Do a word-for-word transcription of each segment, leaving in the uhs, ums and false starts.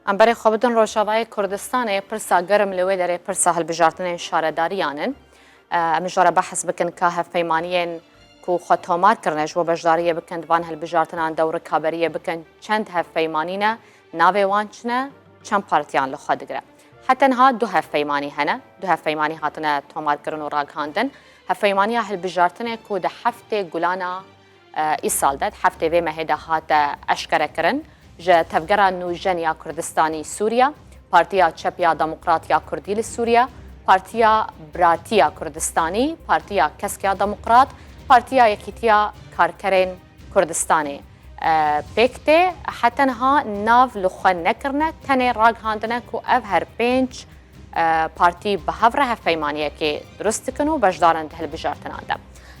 Em berê xwe bidin Rojavayê Kurdistanê, pirsa germ li wê derê pirsa hilbijartinên şaredariyan in. Em ji we re behs bikin ka hevpeymaniyên ku xwe tomar kirine ji bo beşdariyê bikin di van hilbijartinan de û rikaberiyê bikin, çend hevpeymanî ne, navê wan çi ne, çend partiyan li xwe digire. Heta niha du hevpeymanî hene, du hevpeymanî hatine tomarkirin û ragihandin. Hevpeymaniya hilbijartinê ku di heftê Gulana e, îsal de, di heftê vê mehê de hate eşkerekirin, ji Tevgera Nûjen ya Kurdistanî Sûriye, Partiya Çep ya Demokrat ya Kurdî li Sûriye, Partiya Biratî ya Kurdistanî, Partiya Kesk ya Demokrat, Partiya Yekîtiya Karkerên Kurdistanê, e, pêk tê. Heta niha nav li xwe nekirine, tenê ragihandine ku ev her pênc e, partî bi hev re hevpeymaniyekê dirust dikin û beşdar in di hilbijartinan de.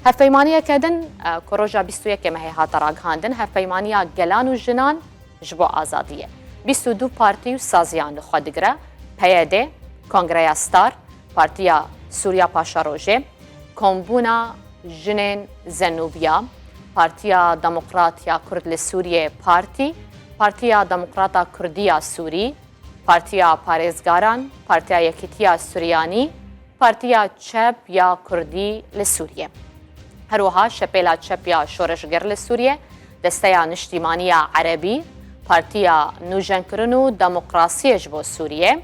Hevpeymaniyeke din, e, ku roja bîst û yekê mehê hate ragihandin, Hevpeymaniya Gelan û Jinan ji bo Azadiyê. Bîst û du partî û saziyan li xwe digire, P Y D, Kongreya Star, Partiya Sûriya Paşarojê, Kombûna Jinên Zenûbiya, Partiya Demokrat ya Kurd li Sûriyê, Partî, Partiya Demokrata Kurdî ya Sûrî, Partiya Parêzgaran, Partiya Yekîtiya Suryanî, Partiya Çep ya Kurdî li Sûriyê. Her wiha Şepêla Çep ya Şoreşger li Sûriyê, Desteya Niştîmaniya Erebî, Partiya Nûjenkirin û Demokrasiyê ji bo Sûriyê,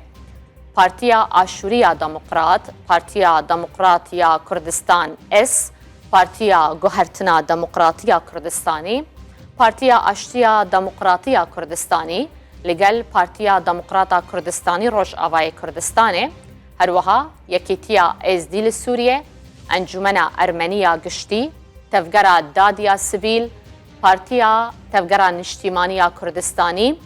Partiya Aşûrî ya Demokrat, Partiya Demokrat ya Kurdistan S, Partiya Guhertina Demokratî ya Kurdistanî, Partiya Aştiya Demokratî ya Kurdistanî, li gel Partiya Demokrata Kurdistanî Rojavayê Kurdistanê, her wiha Yekîtiya Êzdî li Sûriyê, Encûmena Ermenî ya Giştî, Tevgera Dad ya Sivîl, Partiya Tevgera Niştîmanî ya Kurdistanî,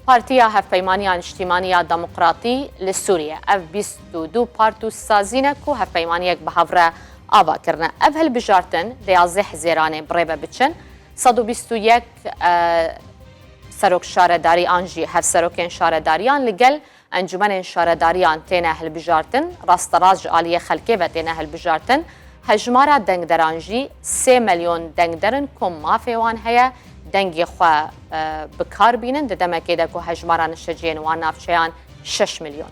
Partiya Hevpeymaniya Niştîmanî ya Demokratî li Sûriyê. Ev bîst û du part û sazî ne ku hevpeymaniyek bi hev re ava kirine. Ev hilbijartin di yazdeh Hizêranê bi rê ve biçin. Sed û bîst û yek, e, serok şaredarî an jî hevserokên şaredariyan li gel encûmenên şaredariyan têne hilbijartin. Rasterast ji aliyê xelkê ve têne hilbijartin. Hejmara dengderan jî sê milyon dengder in ku mafê wan heye dengê xwe, e, bi kar bînin, di demekê de ku hejmara nişeciyên wan navçeyan şeş milyon.